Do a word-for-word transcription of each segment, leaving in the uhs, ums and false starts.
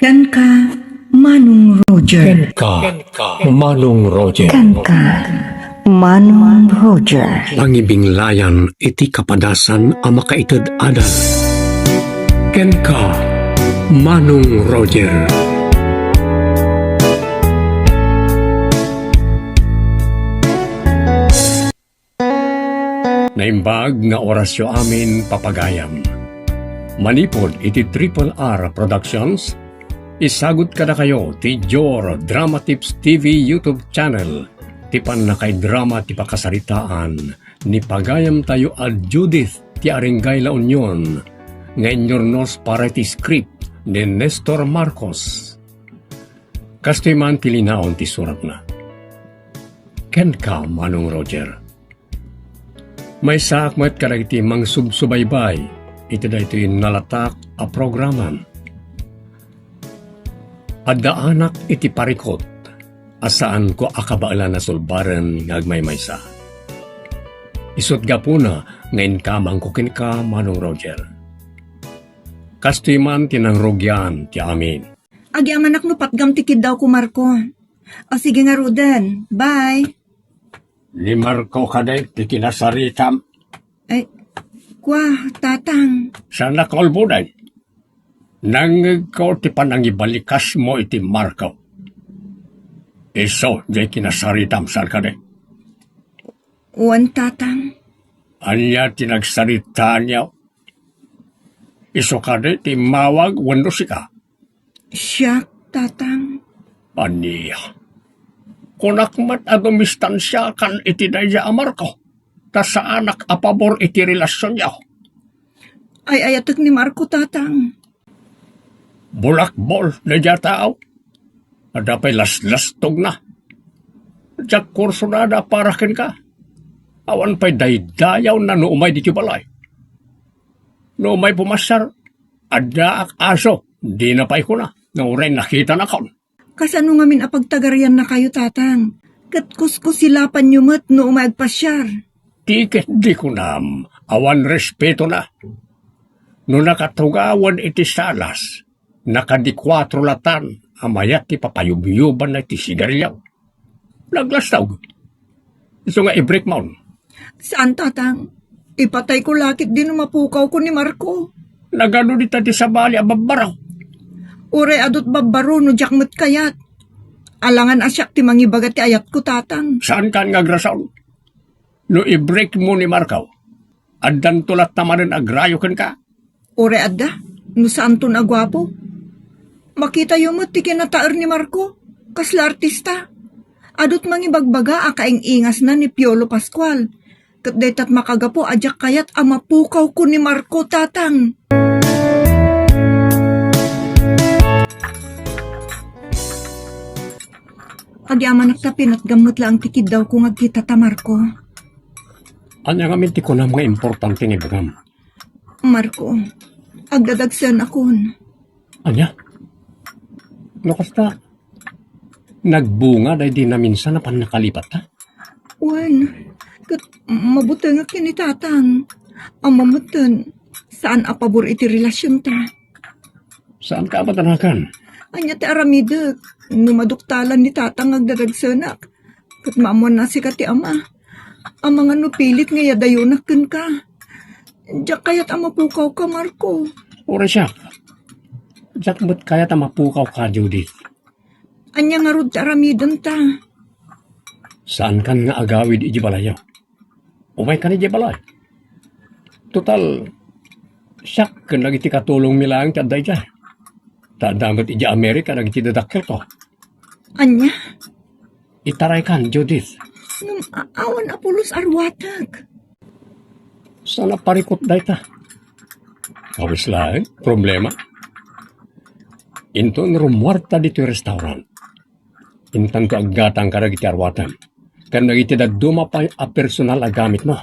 Kenka, Manong Roger. Kenka, Manong Roger. Kenka, Manong Roger. Pangibinglayan iti kapadasan a makaited adal. Kenka, Manong Roger. Naimbag nga orasyo amin, papagayam. Manipud iti Triple R Productions, isagut kadakayo ti Jor Drama Tips T V YouTube channel, ti pannakaidrama ti pakasaritaan ni pagayamtayo a Judith ti Aringay La Union, nga inyurnos para iti script ni Nestor Marcos. Kastoy man ti linaon ti suratna. Kenka, Manong Roger. Maysaak met kadagiti mangsubsubaybay iti daytoy nalatak a programam. Addaanak iti parikut a saanko a kabaelan a sulbaren nga agmaymaysa. Isut' gapuna nga inkamangko kenka, Manong Roger. Kastoy man ti nangrugian ti amin. Agyamanak no patgam ti kiddawko, Marco. O sige ngaruden. Bye. Ni Marco kadi ti kinasaritam? Ay, kua, Tatang. Saan a kaulbodan? Nangngegko ti panangibalikasmo iti Marco. Isu, diay kinasaritam, saan kadi? Wen, Tatang. Ania ti nagsaritaanyo? Isu kadi ti immawag wenno sika? Siak, Tatang. Ania? Kunak met a dumistansiakan iti daydiay a Marco, ta saanak a pabor iti relasionyo. Ay-ayatek ni Marco, Tatang. Bulakbol daydiay a tao. Adda pay laslastogna. Diak kursunada para kenka. Awan pay daydayawna no umay ditoy balay. No umay pumasiar, addaak aso, dina pay kuna, nga uray nakitanakon. Kasano ngamin a pagtagariannakayo, Tatang? Ket kuskusilapanyo met no umay agpasiar. Ti ket di kunam, awan respetona. No nakatugawen iti salas, nakadikuatro latan a mayat ti papayubyubanna iti sigarilio. Naglastog. Isu nga i-break mo. Saan, Tatang? Ipatayko la ketdi no mapukawko ni Marco. Nagadu dita ti sabali a babbaro? Uray adu't babbaro no diak met kayat. Alangan a siak ti mangibaga ti ayatko, Tatang. Saankan nga agrason? No i-break mo ni Marco, addanto latta manen agrayo kenka. Uray adda, no saanton a guapo. Makitayo met ti kinataer ni Marco, kasla artista. Adu't mangibagbaga a kaing-ingasna ni Piolo Pascual. Ket daytat makagapu a diak kayat a mapukawko ni Marco, Tatang. Agyamanak ta pinatgam met laeng ti kiddawko nga agkitata, Marco. Ania ngamin ti kunam nga importante nga ibagam? Marco, agdadagsenakon. Ania? No kasta, nagbunga daydi naminsan a pannakalipatta? Wen, ket mabutengek ken ni Tatang. Ammo metten, saan a pabor iti relasionta. Saanka a matanagan? Ania ti aramidek? No maduktalan ni Tatang nga agdadagsenak, ket maammoanna a sika ti ama. Amangan no pilit nga iyadayonak kenka. Diak kayat a mapukawka, Marco. Uray siak. Diak met kayat a mapukawka, Judith. Ania ngarud ti aramidenta? Saankan nga agawid idiay balayyo. Umaykan idiay balay. Total, siak ken dagiti katulongmi laeng ti adda idiay. Ta adda met idiay Amerika dagiti dadakkelko. Ania? Itaraykan, Judith. Ngem a-, awan a pulos a ruatek. Saan a parikut dayta? Kawes laeng, problema. Inton rummuarta ditoy restaurant, intanto aggatang kadagiti aruatem ken dagiti dadduma pay a personal a gamitmo.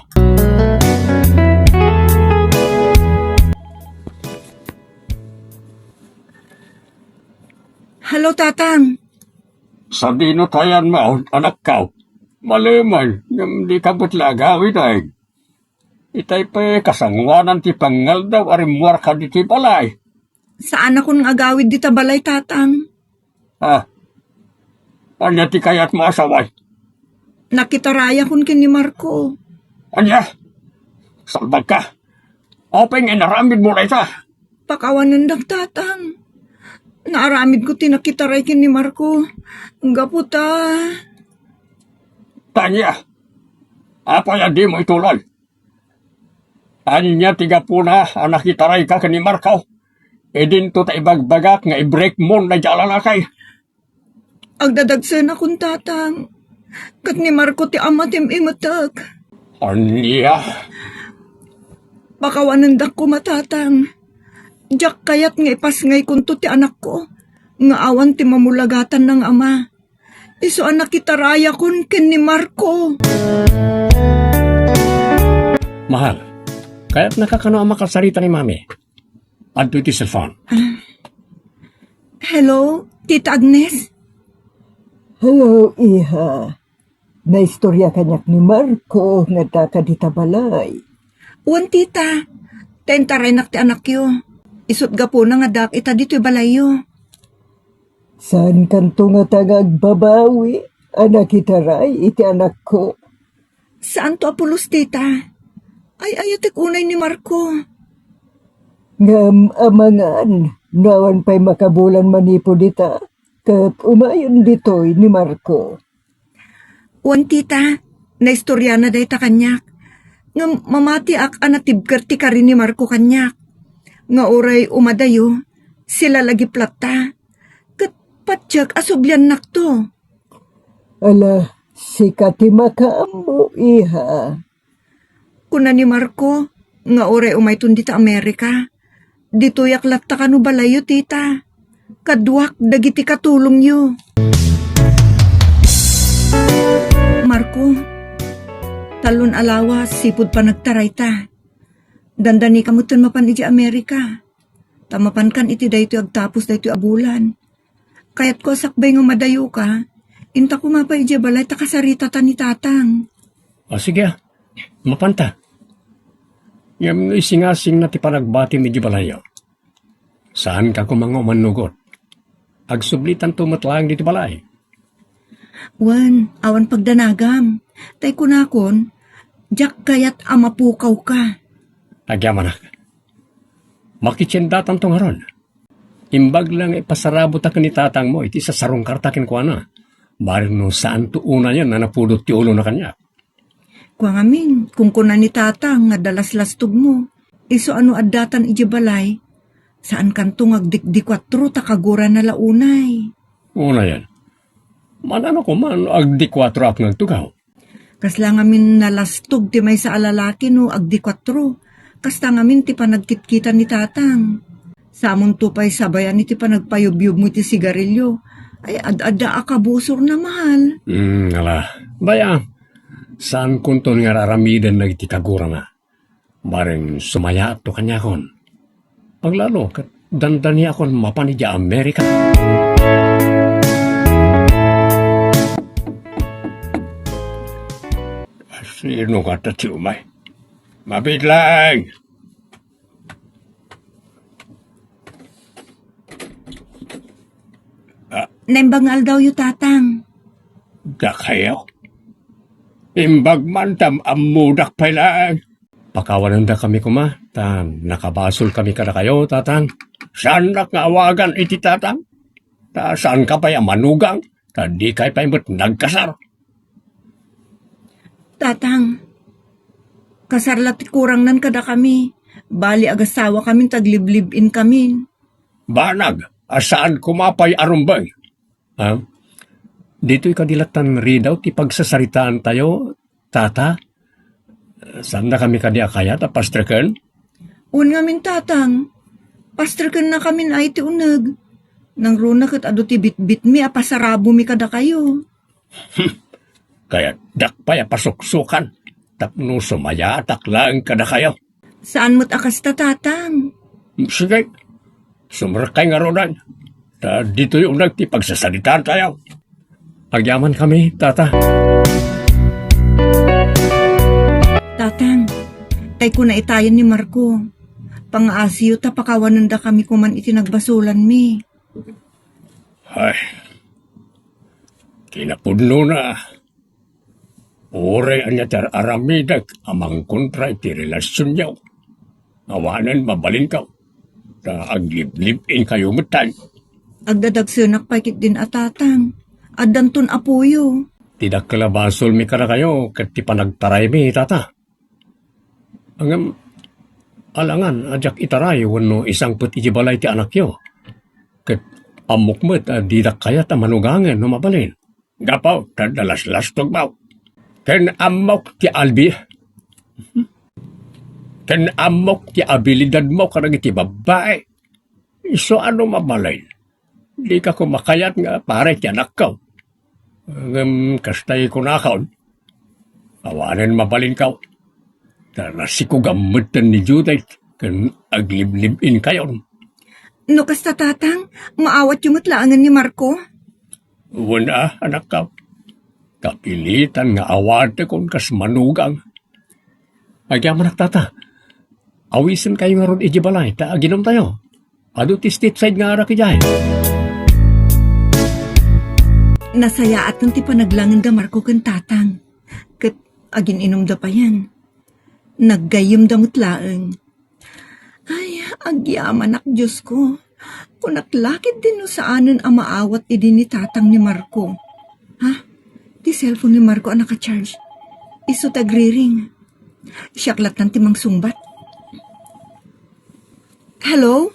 Hello, Tatang. Sadino tayan maon, anakko? Malemen, ngem dika met la agawid, ay. Itay pay kasangoanan ti pangngaldaw a rimmuarka ditoy balay. Saanakon nga agawid dita balay, Tatang. Ah, ania ti kayatmo a saway? Nakitarayakon ken ni Marco. Ania? Salbagka. Apay nga inaramidmo dayta? Pakawanendak, Tatang. Naaramidko ti nakitaray ken ni Marco. Gapu ta. Tania, apay a dimo ituloy? Ania ti gapuna a nakitarayka ken ni Marco? Idinto ta ibagbagak nga i-break mo daydi a lalaki. Agdadagsenakon, Tatang. Ket ni Marco ti ama ti im-imetek. Ania? Pakawanendak koma, Tatang. Diak kayat nga ipasngaykonto ti anakko nga awan ti mamulagatanna nga ama. Isu a nakitarayakon ken ni Marco. Mahal, kayatnaka kano a makasarita ni Mami? Adtoy ti cellphone. Ah. Hello, Tita Agnes? Hello, iha. Naistorya kaniak ni Marco nga addaka dita balay. Wen, Tita. Ta intaraynak ti anakyo. Isut' gapuna nga addaak ita ditoy balayyo. Saankanto ngata nga agbabawi a nakitaray iti anakko? Saanto a pulos, Tita. Ay-ayatek unay ni Marco. Ngem amangan no awan pay makabulan manipud ita, ket umayen ditoy ni Marco. Wen, Tita, naistoriana dayta kaniak. Ngem mamatiak a natibker ti kari ni Marco kaniak. Nga uray umadayo, silalagip latta. Ket patiek a subliannakto. Ala, sika ti makaammo, iha. Kuna ni Marco nga uray umayton dita Amerika, ditoyak latta kano balayyo, Tita. Kaduak dagiti katulongyo. Marco, tallon a lawas sipud panagtarayta. Dandanika metten mapan idiay Amerika. Ta mapankan iti daytoy agtapos daytoy a bulan. Kayatko a sakbay nga madayoka, inta koma pay idiay balay ta kasaritata ni Tatang. O, sige, a. Mapanta. Ngem no isingasingna ti panagbatim idiay balayyo, saanka koma nga umannugot. Agsublitanto met laeng ditoy balay. Wen, awan pagdanagam. Tay kunakon, diak kayat a mapukawka. Agyamanak. Makitiendatanto ngarud. Imbag la nga ipasarabuta ken ni tatangmo iti sasarungkarta kenkuana. Bareng no saanto unayen a napudot ti ulona kaniak. Kua ngamin, kunkuna ni tatang nga adda laslastogmo. Isu a no addatan idiay balay, saankanto nga agdikdikuatro ta kagurana la unay. Unayen, manano koma no agdikuatroak nga agtugaw? Kasla ngamin nalastog ti maysa a lalaki no agdikuatro. Kasta ngamin ti panagkitkita ni tatang. Samonto pay sabayan iti panagpayubyubmo iti sigarilyo. Ay, ad-adda a kabusorna, mahal. Hmm, ala. Bay-am, saankonton nga ar-aramiden dagiti kagurana. Bareng sumayaatto kaniakon. Aglalo ket dandaniakon mapan idiay Amerika. Sino ngata ti umay? Mabiit laeng! Ah. Naimbag nga aldawyo, tatang. Dakayo? Imbag man ta am-ammodak pay laeng. Pakawanendakami koma, ta nakabasolkami kadakayo, tatang. Saannak nga awagan iti tatang? Ta saanka pay a manugang, ta dikay pay met nagkasar. Tatang, kasar la ti kurangnan kadakami. Bali, agasawakamin ta aglibliv-inkamin. Banag a saan koma pay a rumbeng. Ha? Ditoy kadi lattan ridaw ti pagsasaritaantayo, tata? Saannakami kadi a kayat a pastreken? Wen ngamin, tatang. Pastrekennakamin ay ti uneg. Nangruna ket adu ti bitbitmi a pasarabomi kadakayo. Hmm. Kayatdak pay a pasuksukan tapno sumayaatak laeng kadakayo. Saan met a kasta, tatang. Sige, sumrekay ngaruden. Ta ditoy uneg ti pagsasaritaantayo. Agyamankami, tata. Tatang, tay kuna itayen ni Marco, Pangaasiyo ta pakawanendakami koman iti nagbasolanmi. Ay, kinapudnona, uray ania ti ar-aramidek a mangkontra iti relasionyo, awanen mabalinkaw, ta agliblib-inkayo metten. Agdadagsenak pay ketdin a tatang. Addanton apoyo. Ti dakkel a basolmi kadakayo ket ti panagtaraymi, tata. Ngem, alangan a diak itaray wenno isangpet iti balay ti anakyo. Ket ammok met a didak kayat a manugangen no mabalin. Gapu ta nalaslastogmo. Ken ammok ti albi-, ken ammok ti abilidadmo kadagiti babbai. Isu a no mabalin, dika koma kayat nga para iti anakko. Ngem kasta kunakon, awanen mabalinkaw, ta nasikogam metten ni Judith ken agliblib-inkayon. No kasta, tatang, maawatyo met laengen ni Marco? Wen a, anakko. Kapilitan nga awatekon kas manugang. Agyamanak, tata. Awisenkayo ngarud iti balay ta aginumtayo. Adu ti step side nga arak idiay. Nasayaat ti panaglaengen da Marco ken tatang. Ket agin-inumda payen. Naggayyemda met laeng. Ay, agyamanak, Diosko. Kunak la ketdin no saanen a maawat idi ni tatang ni Marco. Ha? Ti cellphone ni Marco a naka-charge. Isu ti agriring. Siak lattan ti mangsungbat. Hello?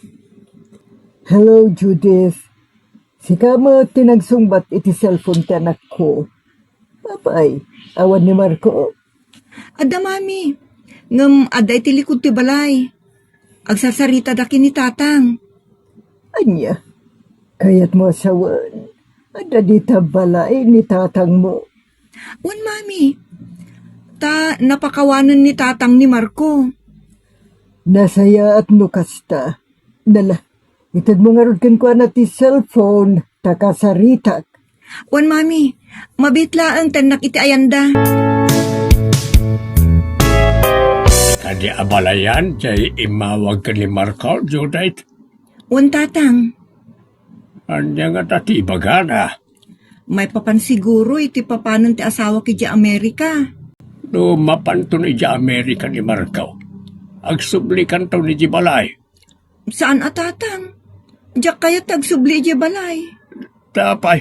Hello, Judith. Sika met ti nagsungbat iti cellphone ti anakko. Apay, awan ni Marco? Adda, mami. Ngem adda iti likud ti balay. Agsarsaritadak ken ni tatang. Ania? Kayatmo a sawen, adda dita balay ni tatangmo? Wen, mami. Ta napakawanen ni tatang ni Marco. Nasayaat no kasta. Nala, itedmo ngarud kenkuana ti cellphone, ta kasaritak. Wen, mami, mabiit laeng tennak iti ayanda. Kadi abalayan, jay immawag ken ni Marco, Judith? Wen, tatang. Ania ngata ti ibagana? Maipapan siguro iti papanen ti asawak idiay Amerika. No mapanton idiay Amerika ni Marco, agsublikanto idiay balay. Saan a, tatang. Diak kayat ti agsubli idiay balay. Apay,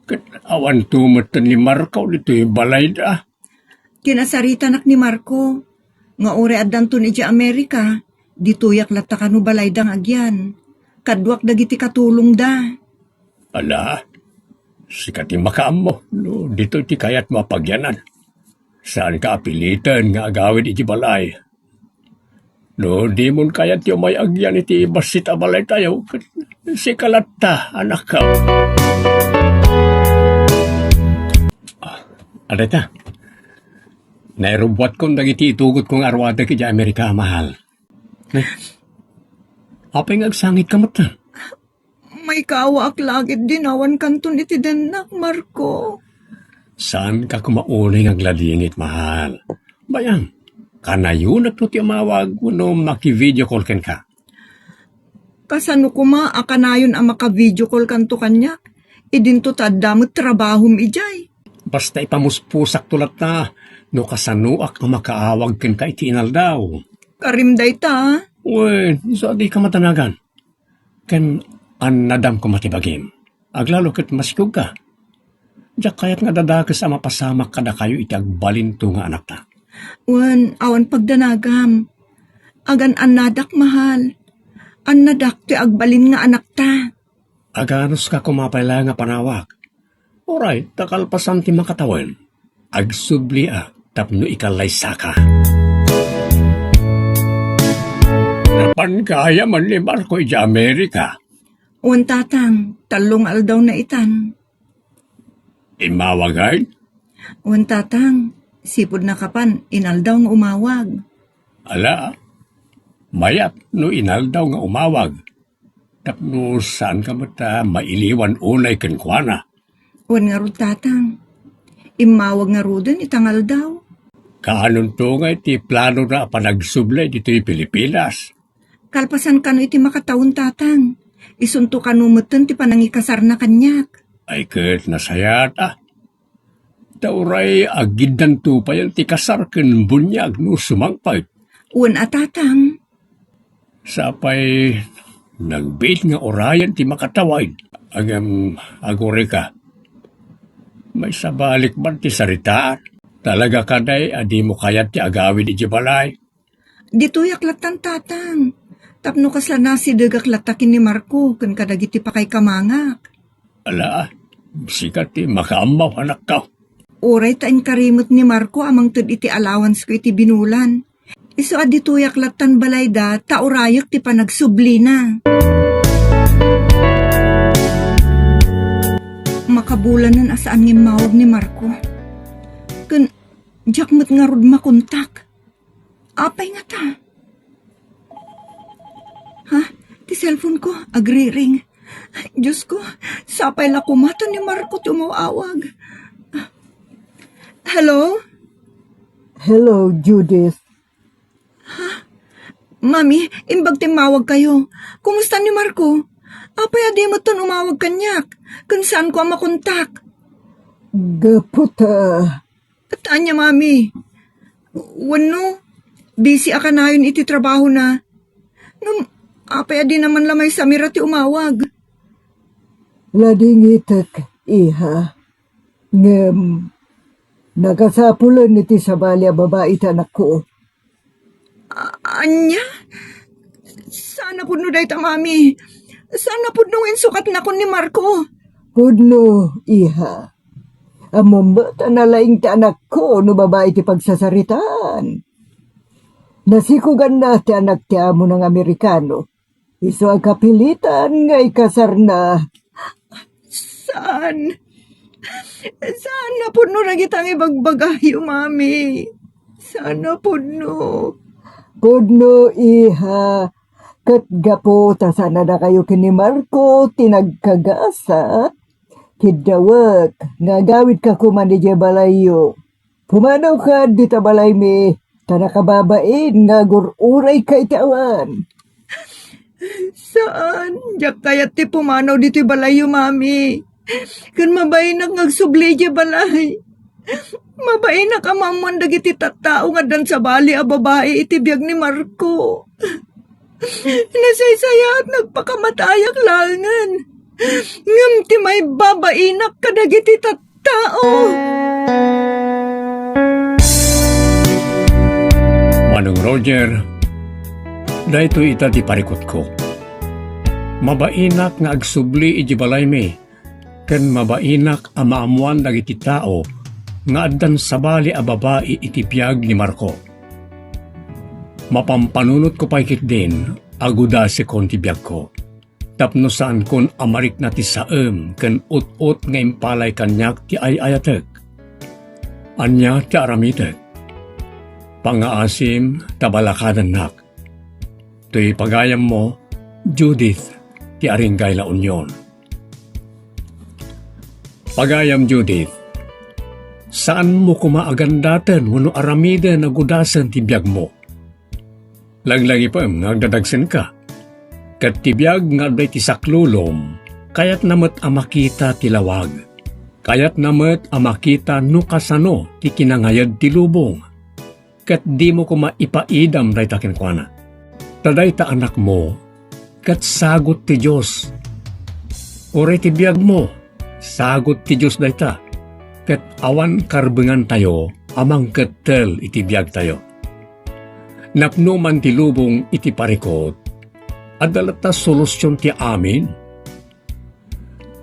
ket awanto metten ni Marco ditoy balayda. Kinasaritanak ni Marco nga uray addanton idiay Amerika, ditoyak latta kano balayda nga agyan. Kaduak dagiti katulongda. Ala, sika ti makaammo no ditoy ti kayatmo a pagyanan. Saanka a piliten nga agawid iti balay. No dimon kayat ti umay agyan iti bassit a balaytayo, ket sika latta, anakko. Ah, adayta. Nairubbuatkon dagiti itugotko nga aruadek idiay Amerika, mahal. Eh, apay nga agsangitka met? Maikaawaak la ketdin awan kanton iti dennak, Marco. Saanka koma unay nga agladingit, mahal. Bayan, kanayonekto ti umawag wenno maki-video call kenka. Kasano koma a kanayon a maka-video call kanto kaniak? Idinto ta adda met trabahom idiay. Basta ipamuspusakto latta no kasanoak a makaawag kenka iti inaldaw. Karim dayta. Wen, isu a dika madanagan. Ken annadam koma ti bagim. Aglalo ket masikogka. Diak kayat nga dadakes a mapasamak kadakayo iti agbalinto nga anakta. Wen, awan pagdanagam. Agan-annadak, mahal. Annadak ti agbalin nga anakta. Aganuska koma pay la nga panawak. Uray, ta kalpasan ti makatawen, agsubliak tapno ikalaysaka. Napan gayam ni Marco idiay Amerika? Wen, tatang, tallo nga aldaw na itan. Immawag ngay? Wen, tatang, sipud nakapan, inaldaw nga umawag. Ala, mayat no inaldaw nga umawag. Tapno saanka met a mailiwan unay kenkuana. Wen ngarud, tatang. Immawag ngaruden ita nga aldaw. Kaanonto ngay ti planona a panagsubli ditoy Pilipinas? Kalpasan kano iti makatawen, Tatang. Isunto kano metten ti panangikasarna kaniak. Ay, ket nasayaat, a. Ta uray agiddanto payen ti kasar ken buniag no sumangpet. Wen a, Tatang. Sapay, nagbiit nga urayen ti makatawen. Agem, agurayka. Maisabalik man ti saritaan. Talaga kadi a dimo kayat ti agawid idiay balay? Ditoyak lattan, Tatang. Tapno kasla nasidegak latta ken ni Marco ken kadagiti pakaikamangak. Ala, sika ti makaammo, anakko. Uray ta inkari met ni Marco a mangted iti allowancesko iti binulan. Isu a ditoyak lattan balayda ta urayek ti panagsublina. Makabulanen a saan nga immawag ni Marco. Ken diak met ngarud makontak. Apay ngata? Ha? Ti cellphone ko, agriring. Diyos ko, sapay la koma ta ni Marco ti umaw-awag. Hello? Hello, Judith. Ha? Mami, imbag ti immawag kayo. Kumusta ni Marco? Apay a di met ton umawag kaniak? Ken saan ko a makontak? Gapu ta Ket ania, Mami? Wenno, busy a kanayon iti trabahona? Ngem, apay a di naman la maysa mira ti umawag? Ladingitek, iha. Ngem, nakasapulen iti sabali a babai ti anakko. A-, ania? Saan a pudno dayta, Mami. Saan a pudno nga insukatnakon ni Marco. Pudno, iha. Ammom met a nalaing ti anakko no babai ti pagsasaritaan. Nasikuganna ti anak ti amona nga Amerikano. Isu a kapilitan nga ikasarna. Saan? Saan a pudno dagita nga ibagbagayo, Mami? Saan a pudno? Pudno, iha. Ket gapu ta saan a dakayo ken ni Marco ti nagkagasat, kiddawek nga agawidka koma idiay balayyo. Pumanawka dita balaymi, ta nakababain nga agur-urayka iti awan. Saan, diak kayat ti pumanaw ditoy balayyo, Mami. Ken mabainak nga agsubli idiay balay. Mabainak a maammoan dagiti tattao nga addan sabali a babai iti biag ni Marco. Nasaysayaat nga agpakamatayak laengen. Ngem ti maibabainak kadagiti tattao. Manong Roger, daytoy ita ti parikutko. Mabainak nga agsubli idiay balaymi. Ken mabainak a maammoan dagiti tao nga addan sabali a babai iti biag ni Marco. Mapampanunotko pay ketdin a gudasekon ti biagko, tapno saankon a marikna ti saem ken ut-ot nga impalay kaniak ti ay-ayatek. Ania ti aramidek? Pangngaasim ta balakadannak. Toy pagayammo, Judith, ti Aringgay La Union. Pagayam Judith, saanmo koma a gandaten wenno aramiden a gudasen ti biagmo. Laglagipem nga agdadagsenka. Ket ti biag nga adda iti saklulom, kayatna met a makita ti lawag. Kayatna met a makita no kasano ti kinangayed ti lubong. Ket dimo koma ipaidam dayta kenkuana. Ta dayta anakmo, ket sagut ti Dios. Uray ti biagmo, sagut ti Dios dayta. Ket awan karbengantayo a mangkettel iti biagtayo. Napno man ti lubong iti parikut, adda latta solusion ti amin?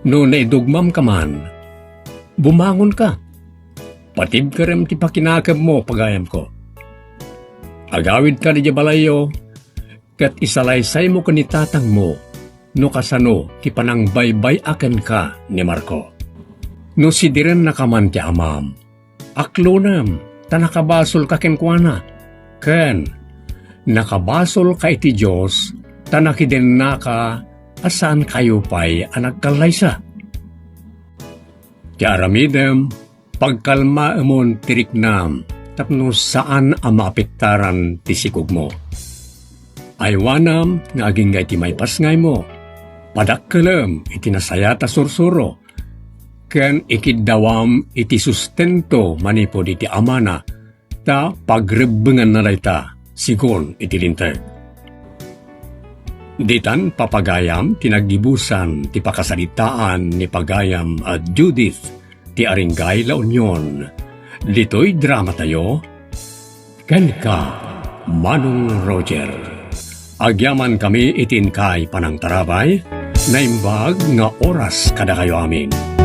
No naidugmamka man, bumangonka. Patibkerem ti pakinakemmo, pagayamko. Agawidka idiay balayyo, ket isalaysaymo ken ni tatangmo no kasano ti panangbaybay-a kenka ni Marco. No sidirennaka man ti amam, aklonem, ta nakabasolka kenkuana, ken nakabasolka iti Dios, ta nakidennaka a saankayo pay a nagkallaysa. Ti aramidem, pagkalmaemon ti riknam tapno saan a maapektaran ti sikogmo. Aywanam nga agingga iti maipasngaymo. Padakkelem iti nasayaat a sursuro, ken ikiddawam iti sustento manipud iti Amana, ta pagrebbengana dayta, sigun iti Linteg. Ditan papagayam ti naggibusan ti pakasaritaan ni pagayam a Judith ti Aringgay La Union. Ditoy dramatayo, kenka, Manong Roger. Agyamankami iti inkay panangtarabay, naimbag nga oras kadakayo amin.